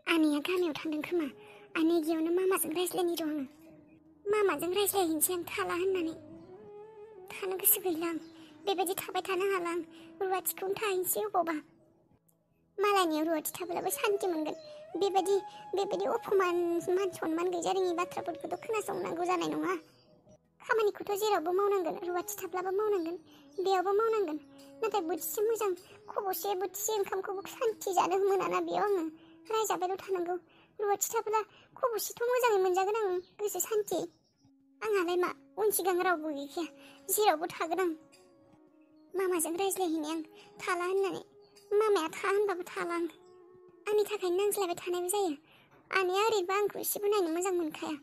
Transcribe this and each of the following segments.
आनैया गामियाव थांदों खोमा। आनै गियावनो मामाजों रायज्लायनि र' आङो। मामाजों रायज्लायहैनोसै आं थाला होननानै। थानो गोसो गैला आं। बेबायदि थाबाय थानो हाला आं। रुवाथिखौनो थाहैनोसै अबावबा। मालायनियाव रुवाथि थाब्लाबो सान्ति मोनगोन। बेबायदि अपमान मान सनमान गैजारोङि बाथ्राफोरखौथ' खोनासंनांगौ जानाय नङा। खामानिखौथ' जेरावबो मावनांगोन। रुवाथि थाब्लाबो मावनांगोन। बेयावबो मावनांगोन। नाथाय बोथिसे मोजां खबसे बोथिसे ओंखामखौबो सान्ति जानो मोनाना बेयाव आङो। रायजाबायल' थानांगौ। रुवाथि थाब्ला खबसेथ' मोजाङै मोनजागोन आं गोसो सान्ति। आंहालाय मा उन सिगां रावबो गैखाया। जेरावबो थागोन आं। मामाजों रायज्लायहैनो आं थाला होननानै। मामाया था होनबाबो थाला आं। आंनि थाखायनो नांज्लायबाय थानायबो जायो। आनैया ओरैनोबा आंखौ एसेबो नायनो मोजां मोनखाया।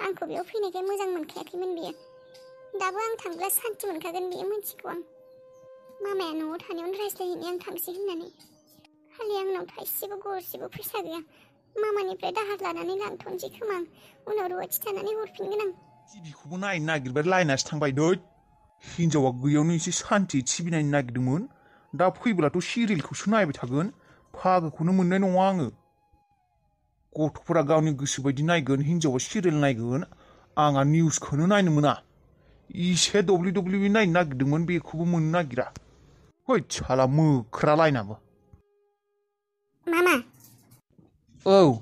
आंखौ बेयाव फैनायखाय मोजां मोनखायाखैमोन बियो। दाबो आं थांब्ला सान्ति मोनखागोन बियो मिथिगौ आं। मामाया न'आव थानायावनो रायज्लायहैनो आं थांसै होननानै। खालि आंनाव थाइसेबो गरसेबो फैसा गैया। मामानिफ्राय दाहार लानानै लांथ'नोसै खोमा आं। उनाव रुवाथि थानानै हरफिनगोन आं। टिभिखौबो नायनो नागिरबाय लायनासो थांबाय दै। हिनजावा गैयावनो एसे सान्थि टिभि नायनो नागिरदोंमोन। दा फैब्लाथ' सिरियेलखौसो नायबाय थागोन। फागोखौनो मोननाय नङा आङो। गथ'फोरा गावनि गोसो बायदि नायगोन, हिनजावा सिरियेल नायगोन। आंहा निउसखौनो नायनो मोना। इसे WWE नायनो नागिरदोंमोन बेखौबो मोननो नागिरा। है साला मोख्रा लायनाबो। मामा। औ।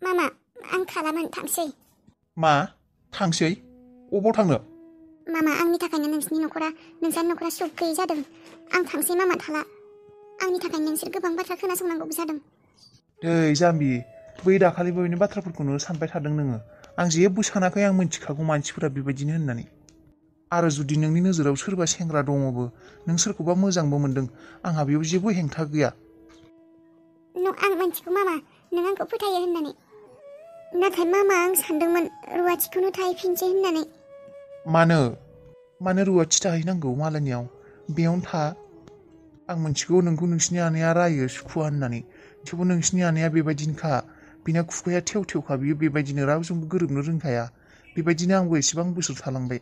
मामा आं थालामोन थांसै। मा? थांसै? अबाव थांनो? मामा आंनि थाखायनो नोंसानि न'खरा सुख गैयै जादों। आं थांसै मामा थाला। आंनि थाखायनो नोंसोर गोबां बाथ्रा खोनासंनांगौबो जादों। दै जाम्बि, बै दाखालि बैनि बाथ्राफोरखौनो सानबाय थादों नोङो। आं जेबो सानाखै, आं मिथिखागौ मानसिफोरा बेबायदिनो होननानै। आरो जुदि नोंनि नोजोराव सोरबा सेंग्रा दङबो, नों सोरखौबा मोजांबो मोनदों, आंहा बेयाव जेबो हेंथा गैया। आं मिथिगौ मामा, नों आंखौ फोथायो होननानै। नाथाय मामा आं सानदोंमोन रुवाथिखौनो थाहैफिनसै होननानै। मानो रुवाथि थाहैनांगौ मालायनियाव? बेयावनो था। आं मिथिगौ नोंखौ नोंसिनि आनैया रायो सुखुवा होननानै। थेवबो नोंसिनि आनैया बेबायदिनोखा। बिना खुगाया थेवथेवखा, बियो बेबायदिनो रावजोंबो गोरोबनो रोंखाया। बेबायदिनो आंबो एसेबां बोसोर थालांबाय।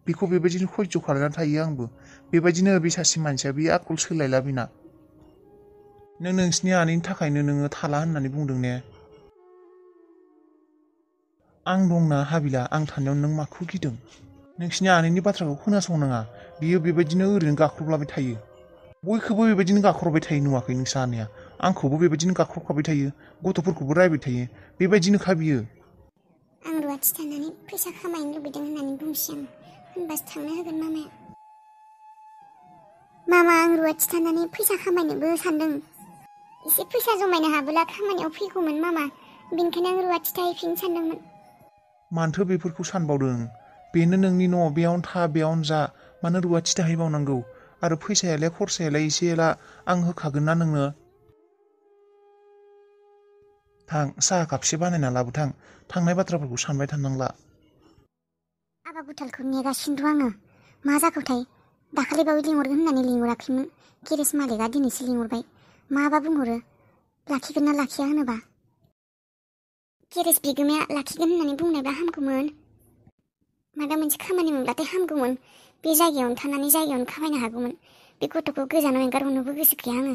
बेखौ बेबायदिनो सयज' खालामनानै थायो आंबो। बेबायदिनो बे सासे मानसिया बे आखल सोलायला बिना। नों नोंसिनि आनैनि थाखायनो नोङो थाला होननानै बुंदों ने? आं दंना हाबिला, आं थानायाव नों माखौ गिदों? नोंसिनि आनैनि बाथ्राखौ खोनासंनाङा। बियो बेबायदिनो ओरैनो गाख्रबलाबाय थायो। बयखौबो बेबायदिनो गाख्रबबाय थायो नुवाखै नोंसा आनैया? आंखौबो बेबायदिनो गाख्रबखाबाय थायो। गथ'फोरखौबो रायबाय थायो। बेबायदिनोखा बियो। आं रुवाथि थानानै फैसा खामायनो लुबैदों होननानै बुंसै आं। होनबासो थांनो होगोन मामाया। मामा आं रुवाथि थानानै फैसा खामायनोबो सानदों। एसे फैसा जमायनो हाबोला खामानियाव फैगौमोन मामा। बेनिखायनो आं रुवाथि थाहैफिननो सानदोंमोन। मानोथो बेफोरखौ सानबावदों? बेनो नोंनि न', बेयावनो था, बेयावनो जा। मानो रुवाथि थाहैबावनांगौ? आरो फैसायालाय खरसायालाय एसे एला आं होखागोन ना नोंनो। थां, साहा कापसे बानायना लाबोथां। थांनाय बाथ्राफोरखौ सानबाय थानांला। आबा गुथालखौ नेगासिनो दं आङो। मा जाखोथाय? दाखालिबावै लिंहरगोन होननानै लिंहराखैमोन। गेरेज मालिकआ दिनैसो लिंहरबाय। माबा बुंहरो? लाखिगोन ना लाखिया होनोबा? गेरेज बिगोमाया लाखिगोन होननानै बुंनायबा हामगौमोन। माबा मोनसे खामानि मोनब्लाथाय हामगौमोन। बे जायगायावनो थानानै जायगायावनो खामायनो हागौमोन। बे गथ'खौ गोजानाव एंगारहरनोबो गोसो गैया आङो।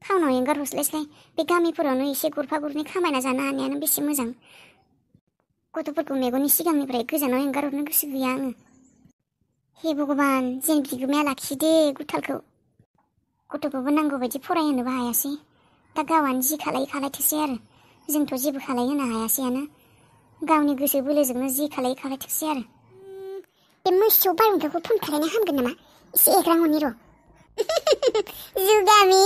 टाउनाव एंगारहरस्लायस्लाय बे गामिफोरावनो एसे गरफा गरनै खामायना जानो हानायानो बेसे मोजां। गथ'फोरखौ मेगननि सिगांनिफ्राय गोजानाव एंगारहरनो गोसो गैया आङो। हे भगबान, जेन बिगोमाया लाखिदे गुथालखौ। गथ'खौबो नांगौ बायदि फरायहोनोबो हायासै। दा गावआनो जि खालायथोंसै आरो। जोंथ' जेबो खालायहोनो हायासैयानो। गावनि गोसो बोलोजोंनो जि खालायथोंसै आरो। बे मोसौ बारहुंखाखौ फन खालायना हामगोन नामा? एसे एग्रांहरनि र'। जुगामि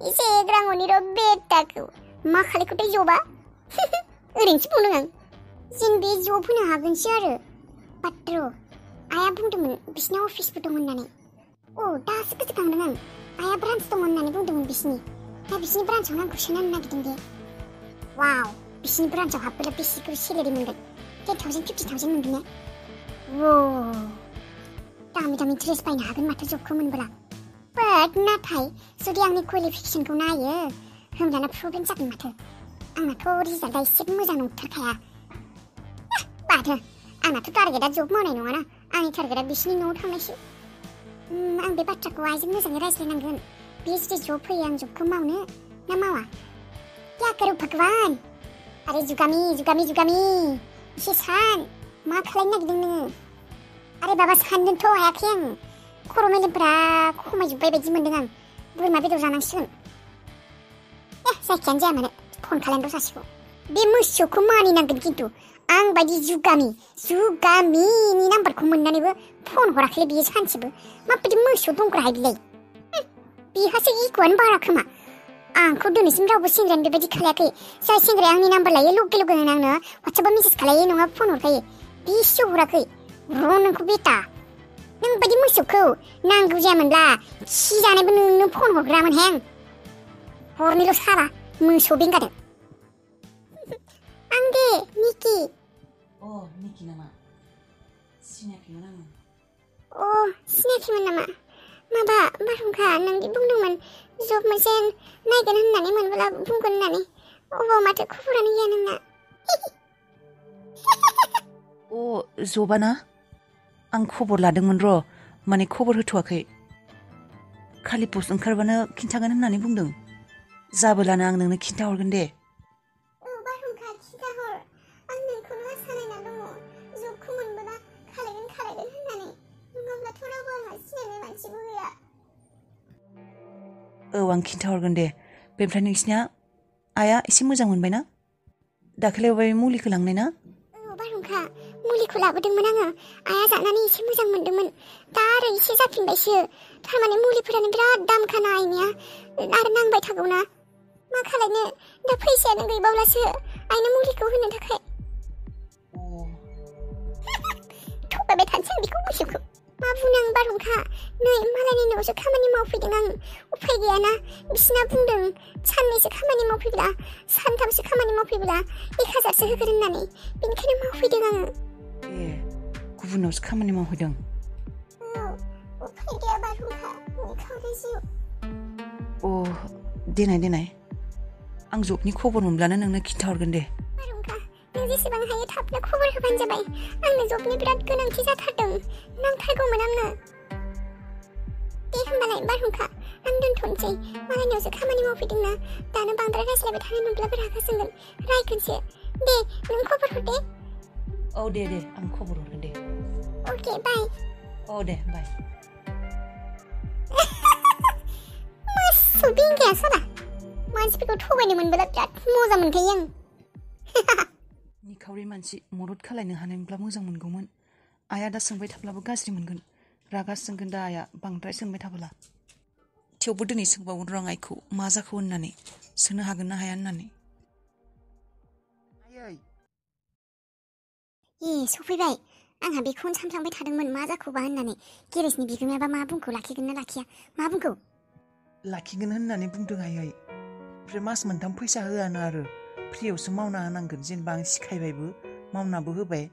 एसे एग्रांहरनि र' बेटाखौ। मा खालायखोथाय जबा? ओरैनोसो बुंदों आं। जेन बे जब होनो हागोनसो आरो। बाथ्र' आइया बुंदोंमोन बिसिना अफिसबो दं होननानै। दासो गोसोखांदों आं। आइया ब्रान्स दं होननानै बुंदोंमोन बिसिनि। दा बिसिनि ब्रान्सआवनो आंखौ सोनो नागिरदों दे। वाव, बिसिनि ब्रान्सआव हाबबोला बेसेसो सेलेरि मोनगोन? 10,000 50,000 मोनगोन ने? दामि ड्रेस बायनो हागोन माथो जबखौ मोनबोला। बाट नाथाय जुदि आंनि क्वालिफिकेसनखौ नायो होमब्लाना प्रब्लेम जागोन माथो। आंनाथ' रिजाल्टआ एसेबो मोजां नंथारखाया। माथो आंनाथ' टारगेटआ जब मावनाय नङाना। आंनि टारगेटआ बिसिनि न'आव थांनायसो। आं बे बाथ्राखौ आइजों मोजाङै रायज्लायनांगोन। बे जुदि जब फैयो आं जबखौ मावनो। ना मावा क्या करूं भगवान अरे जुगामी जुगामी जुगामी एसे सान मा खालायनो नागिरदों नोङो अरे बाबा सानदोंथ' हायाखै आं खर' मेलेमफोरा खमायजोब्बाय बायदि मोनदों आं बोरमा बेदर जानांसिगोन जायखियानो जाया मानो फन खालामदों सासेखौ बे मोसौखौ मानिनांगोन खिन्थु आं बायदि जुगामिनि नाम्बारखौ मोननानैबो फन हराखैलै बियो सानसेबो माबायदि मोसौ दंग्राहाय बिलाय बिहासो इग'आनो बारा खोमा आंखौ दिनैसिम रावबो सेंग्रायानो बेबायदि खालायाखै जाय सेंग्राया आंनि नाम्बार लायो लगे लगे आंनो वाट्सएपआव मेसेज खालायो नङा फन हरखायो बिसो हराखै र' नोंखौ बेटा नों बायदि मोसौखौ नांगौ जायामोनब्ला खि जानायबो नोंनो फन हरग्रामोनहाय आं हरनोल' सारा मोसौ बेंगादों आं दे निकि निकि नामा सिनायाखैमोन आङो सिनायाखैमोन नामा माबा बारहुंखा नोंदि बुंदोंमोन जब मोनसे नायगोन होननानै मोनबोला बुंगोन होननानै अबाव माथो खबरानो गैया नोंना जबाना आं खबर लादोंमोन र' माने खबर होथ'वाखै खालि पस्ट ओंखारबानो खिन्थागोन होननानै बुंदों जाबोलानो आं नोंनो खिन्थाहरगोन दे बारहुंखा खिन्थाहर आं नोंखौनो आसा नायना दङ जबखौ मोनबोला खालायगोन होननानै नङाब्लाथ' रावबो आंहा सिनायनाय मानसिबो गैया आं खिन्थाहरगोन दे बेनिफ्राय नोंसिना आइया एसे मोजां मोनबाय ना दाखालि बे मुलिखौ लांनाय ना बारहुंखा मुलिखौ लाबोदोंमोन आङो आइया जानानै एसे मोजां मोनदोंमोन दा आरो एसे जाफिनबायसो थारमाने मुलिफोरानो बिराद दामखाना आइनिया आरो नांबाय थागौना मा खालायनो दा फैसायानो गैबावलासो आइनो मुलिखौ होनो थाखाय थगायबाय थानोसै आं बेखौ मोसौखौ मा बुंनो आं बारहुंखा नै मालायनि न'आवसो खामानि मावफैदों आं उफाय गैयाना बिसिना बुंदों साननैसो खामानि मावफैब्ला सानथामसो खामानि मावफैब्ला 1000सो होगोन होननानै बेनिखायनो मावफैदों आङो गुबुनावसो खामानि मावहैदों उफाय गैया बारहुंखा निखावरि जिउ देनाय आं जबनि खबर मोनब्लानो नोंनो खिन्थाहरगोन दे बारहुंखा नों जेसेबां हायो थाबनो खबर होबानो जाबाय आंनो जबनि बिराद गोनांथि जाथारदों नांथारगौमोन आंनो दे होमबालाय बारहुंखा आं दोनथ'नोसै मालायनियावसो खामानि मावफैदोंना दानो बांद्राय रायज्लायबाय थानो मोनब्लाबो रागा जोंगोन रायगोनसो दे नों खबर हर दे दे आं खबर हरगोन दे अके बाय दे बाय मोसौ बेंगाया साला मानसिफोरखौ थगायनो मोनबोला बिराद मोजां मोनखायो आं निखावरि मानसि मदद खालायनो हानायमोनब्ला मोजां मोनगौमोन आइया दा सोंबाय थाब्लाबो गाज्रि मोनगोन रागा जोंगोन दा आइया बांद्राय सोंबाय थाबोला थेवबो दिनै सोंबावगोन र' आं आइखौ मा जाखो होननानै सोंनो हागोन ना हाया होननानै सफैबाय आंहा बेखौनो सानफ्लांबाय थादोंमोन मा जाखोबा होननानै गेरेजनि बिगोमायाबा मा बुंखौ लाखिगोन ना लाखिया मा बुंखौ लाखिगोन होननानै बुंदों आइयै ओमफ्राय मास मोनथाम फैसा होआनो आरो फ्रियावसो मावना होनांगोन जेनेबा आं सिखायबायबो मावनाबो होबाय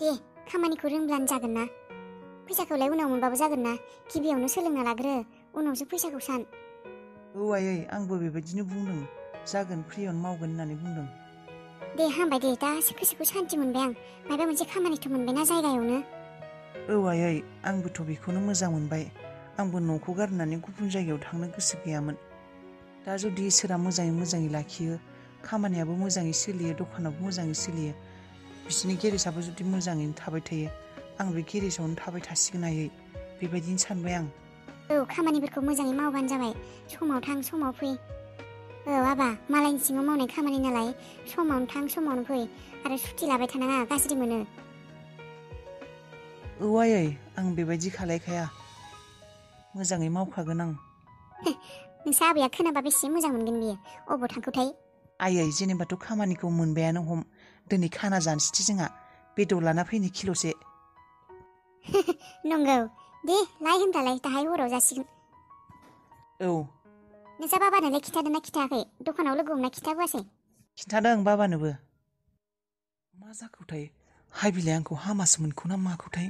दे खामानिखौ रोंब्लानो जागोन ना फैसाखौलाय उनाव मोनबाबो जागोन ना गिबियावनो सोलोंना लाग्रो उनावसो फैसाखौ सान आइयै आंबो बेबायदिनो बुंदों जागोन फ्रियावनो मावगोन होननानै बुंदों दे हामबाय दे दा गोसोखौ सान्थि मोनबाय आं माबा मोनसे खामानिथ' मोनबायना जायगायावनो आइयै आंबोथ' बेखौनो मोजां मोनबाय आंबो न'खौ गारनानै गुबुन जायगायाव थांनो गोसो गैयामोन दा जुदि इसोरा मोजाङै लाखियो खामानियाबो मोजाङै सोलियो दखानाबो मोजाङै सोलियो बिसोरनि गेरेजाबो जुदि मोजाङैनो थाबाय थायो आं बे गेरेजावनो थाबाय थासिगोन आइयै बेबायदिनो सानबाय आं खामानिफोरखौ मोजाङै मावबानो जाबाय समाव थां समाव फै आबा मालायनि सिङाव मावनाय खामानि नालाय समावनो थां समावनो फै आरो सुथि लाबाय थानाङा गाज्रि मोनो आइयै आं बेबायदि खालायखाया मोजाङै मावखागोन आं नोंसा आबैया खोनाबा बेसे मोजां मोनगोन बियो अबाव थांखोथाय आइयै जेनेबाथ' खामानिखौ मोनबायानो हम दिनै खाना जानोसै जोंहा बेदर लाना फैनो किल'से नंगौ दे लाय होनब्लालाय दाहाय हराव जासिगोन नोंसा बाबानोलाय खिन्थादोंना खिन्थायाखै दखानाव लोगो हमना खिन्थाबोआसै खिन्थादों बाबानोबो मा जाखोथाय हाय बिलाय आंखौ हामासो मोनखौ ना माखौथाय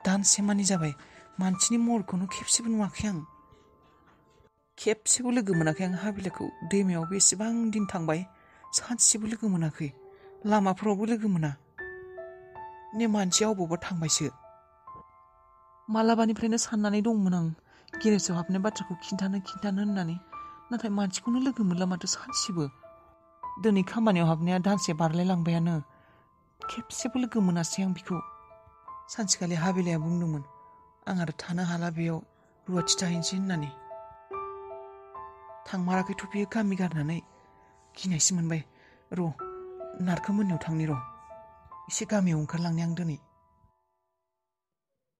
दानसे मानि जाबाय मानसिनि महरखौनो खेबसेबो नुवाखै आं खेबसेबो लोगो मोनाखै आं हाबिलाखौ दैमायाव बेसेबां दिन थांबाय सानसेबो लोगो मोनाखै लामाफोरावबो लोगो मोना मानसिया अबावबा थांबायसो मालाबानिफ्रायनो साननानै दंमोन आं गेरेजाव हाबनाय बाथ्राखौ खिन्थानो होननानै नाथाय मानसिखौनो लोगो मोनला माथो सानसेबो। दिनै खामानियाव हाबनाया दानसे बारलायलांबायानो खेबसेबो लोगो मोनासै आं बिखौ। सानसेखालि हाबिलाया बुंदोंमोन आं आरो थानो हाला बेयाव रुवाथि थाहैनोसै होननानै। थांमाराखैथ' बियो गामि गारनानै। गिनायसो मोनबाय। र' नारखो मोननायाव थांनि र'। एसे गामियाव ओंखारलांनि आं दिनै।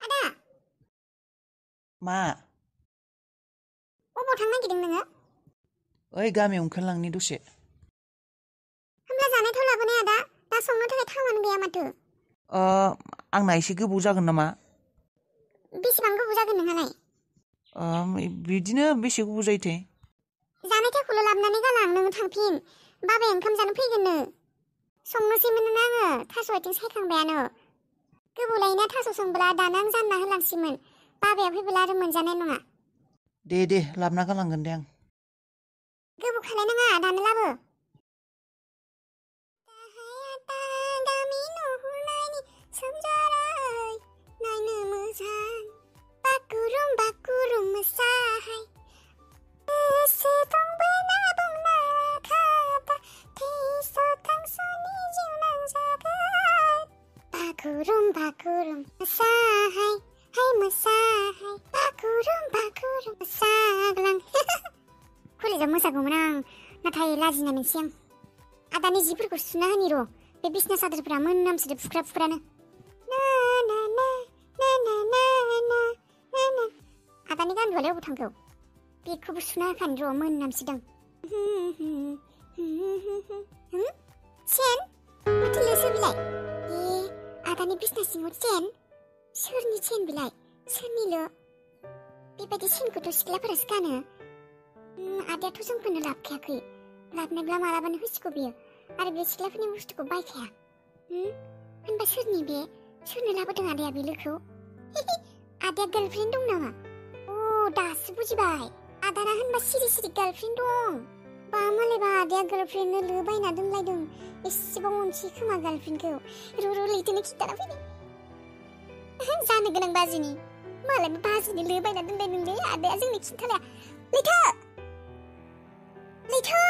आदा मा? अबाव थांनो नागिरदों नोङो? ओइ गामियाव ओंखारलांनि दसे। होमब्ला जानायथ' लाबोनाय आदा, दा संनो थाखाय थावानो गैया माथो। आंना एसे गोबाव जागोन नामा? बेसेबां गोबाव जागोन नोंहालाय? बिदिनो बेसे गोबाव जायोथाय? जानाय थावखौल' लाबोनानै गालां, नोङो थांफिन। बाबाया ओंखाम जानो फैगोननो। संनोसैमोन आङो, थास' आथिं सायखांबायानो। गोबाव लायोना थास' संब्ला, दानो आं जानना होलांसैमोन। बाबाया फैब्ला आरो मोनजानाय नङा। दे लाबोना गालांगोन दे आं। गोबाव खालायनाङा, दानो लाबो। नायनो मोजां बागुरुम बागुरुम मोसाहाय गोसो दंबोना बुंना खाबा थैस' थांस'नि जिउ नांजागोन बागुरुम बागुरुम मोसाहाय हाय मोसाहाय बागुरुम बागुरुम मोसाग्लां कलेजाव मोसागौमोन आं, नाथाय लाजिनाय मोनसै आं। आदानि जिफोरखौ सुना होनि र', बे बिसना सादोरफोरा मोनामसोदो फुख्रा फुख्रानो। आदानि गानग्रायालाय अबाव थांखो? बेखौबो सुना होखानि र', मोनामसोदां। चेन? माथो लोसो बिलाय? आदानि बिसना सिङाव चेन? सोरनि चेन बिलाय? सोरनिलो? बेबायदि चेनखौथ' सिख्लाफोरासो गानो। आदायाथ' जोंफोरनो लाबोखायाखै। लाबोनायब्ला मालाबानो होसिगौ बियो, आरो बे सिख्लाफोरनि बुस्थुखौ बायखाया। होनबा सोरनि बे? सोरनो लाबोदों आदाया बे लोखौ? आदाया गार्लफ्रेन्ड दं नामा? दासो बुजिबाय। आदाना होनबा सिरि सिरि गार्लफ्रेन्ड दं। बा मालायबा आदाया गार्लफ्रेन्डनो लो बायना दोनलायदों। एसेबां अनसै खोमा गार्लफ्रेन्डखौ। र' लैथोनो खिन्थाना फैदो। जानो गोनां बाजुनि। मालायबा बाजुनि लो बायना दोनलायदोंलै आदाया जोंनो खिन्थालाया। लैथो!